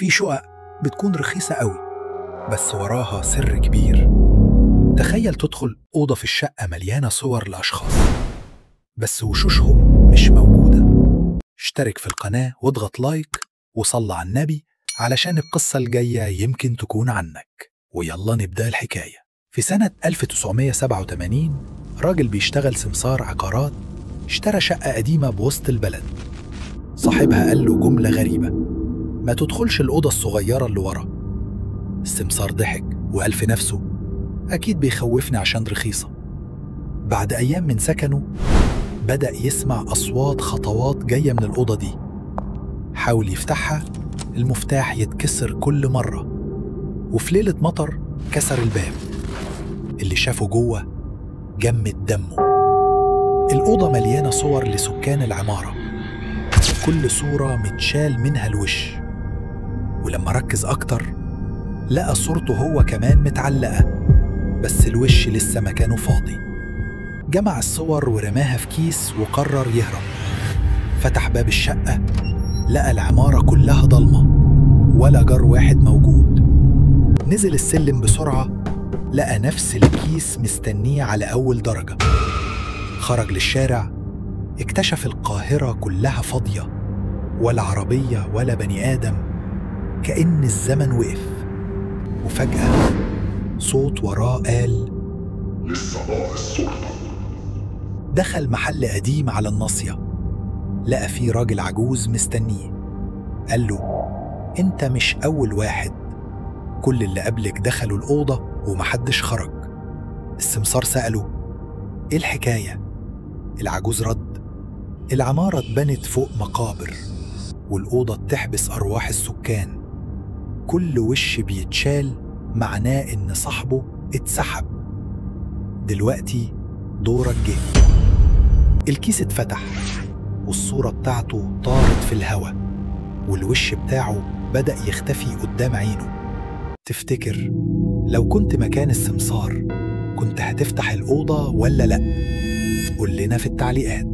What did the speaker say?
في شقق بتكون رخيصة قوي بس وراها سر كبير. تخيل تدخل أوضة في الشقة مليانة صور لأشخاص بس وشوشهم مش موجودة. اشترك في القناة واضغط لايك وصل على النبي علشان القصة الجاية يمكن تكون عنك. ويلا نبدأ الحكاية. في سنة 1987 راجل بيشتغل سمسار عقارات اشترى شقة قديمة بوسط البلد. صاحبها قال له جملة غريبة: ما تدخلش الأوضة الصغيرة اللي ورا. السمسار ضحك وقال في نفسه: أكيد بيخوفني عشان رخيصة. بعد أيام من سكنه بدأ يسمع أصوات خطوات جاية من الأوضة دي. حاول يفتحها، المفتاح يتكسر كل مرة. وفي ليلة مطر كسر الباب. اللي شافه جوه جمد دمه. الأوضة مليانة صور لسكان العمارة، كل صورة متشال منها الوش. ولما ركز أكتر لقى صورته هو كمان متعلقة، بس الوش لسه مكانه فاضي. جمع الصور ورماها في كيس وقرر يهرب. فتح باب الشقة لقى العمارة كلها ضلمة، ولا جار واحد موجود. نزل السلم بسرعة لقى نفس الكيس مستنيه على أول درجة. خرج للشارع اكتشف القاهرة كلها فاضية، ولا عربية ولا بني آدم، كأن الزمن وقف. وفجأة صوت وراه قال: لسه ناقص صورتك. دخل محل قديم على الناصية، لقى فيه راجل عجوز مستنيه. قال له: انت مش أول واحد، كل اللي قبلك دخلوا الأوضة ومحدش خرج. السمسار سأله: ايه الحكاية؟ العجوز رد: العمارة اتبنت فوق مقابر، والأوضة بتحبس أرواح السكان. كل وش بيتشال معناه إن صاحبه اتسحب. دلوقتي دورك جه. الكيس اتفتح والصورة بتاعته طارت في الهوا، والوش بتاعه بدأ يختفي قدام عينه. تفتكر لو كنت مكان السمسار كنت هتفتح الأوضة ولا لأ؟ قول لنا في التعليقات.